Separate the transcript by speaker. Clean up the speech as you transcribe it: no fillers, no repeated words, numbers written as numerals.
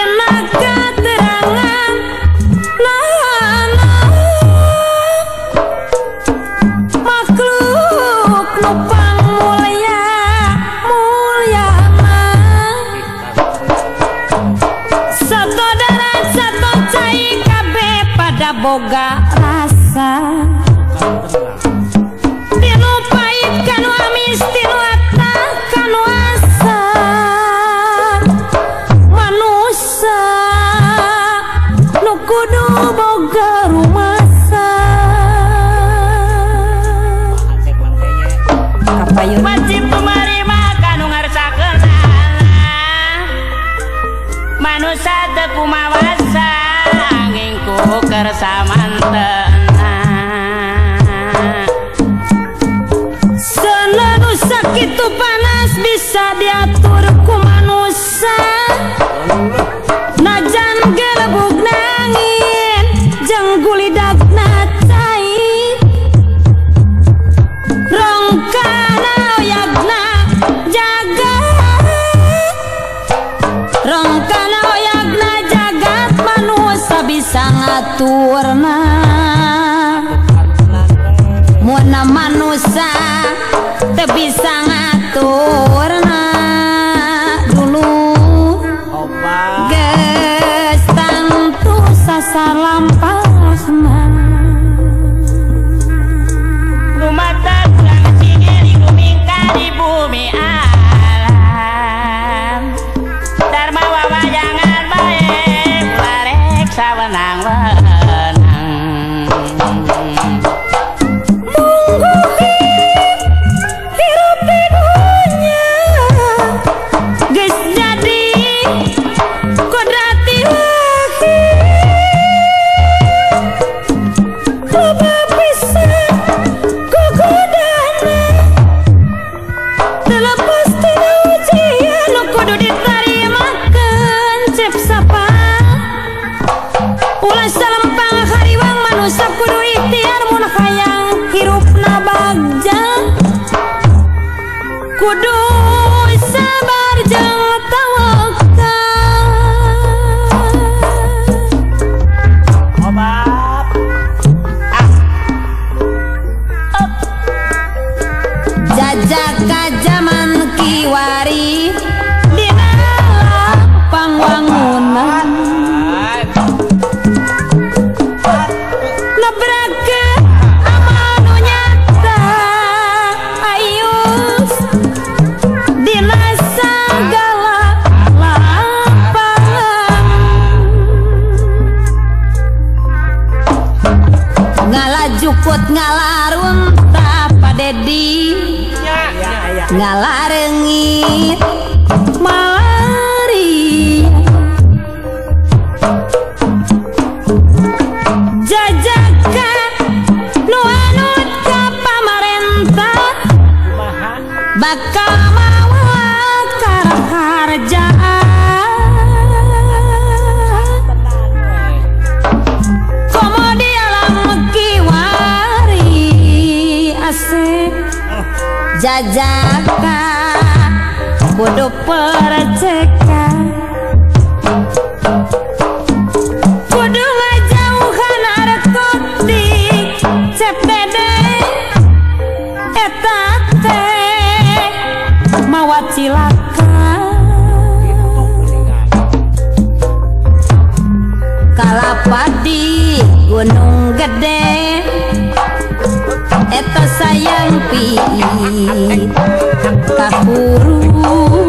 Speaker 1: Dina katerangan nahana makhluk nu pangmulya mulyana sato darat sato cai kabeh pada boga rasa tinu pait kanu amis tinu atah kanu asa manusa nu kudu boga rumasa. Kapayun
Speaker 2: Wajib tumarima kanu ngarsakeunana manusa teu kumawasa angin ku keur samantena.
Speaker 1: Selalu sakitu panas bisa diatur ku manusa najan gelebug nangin jeung gulidagna cai rongkana oyagna jagat rongkana oyagna jagat manusa bisa ngaturna mun manusa teu bisa ngaturna dulu geus tangtu sasalampahna.
Speaker 2: Lumata kurang singeli lumingka di bumi alam Dharma wawayangan bae ulah rek sawenang-wenang.
Speaker 1: Mungguh hirup di dunya geus jadi kodrat ilahi loba pisan gogodana teu lepas tina ujian nu kudu ditarimakeun cep sapa ulah salempang hariwang manusa kudu ikhtiar mun hayang hirupna bagja kudu sabar jeung tawakal.
Speaker 2: Obat.
Speaker 1: Jajaka jaman kiwari dina pangwangunan nebrakeun amal nu nyata ayus dina sagala lapangan ngalajukut ngalarunta Pa Dedi ngalarengit malari jajaka nu anut ka pamarentah bakal mawa karaharjaan komo di alam kiwari asep jajaka kudu perceka kudu ngajauhan narkotik cep dede eta teh mawa cilaka kalapa di Gunung Gede eta sayang pi kahuru.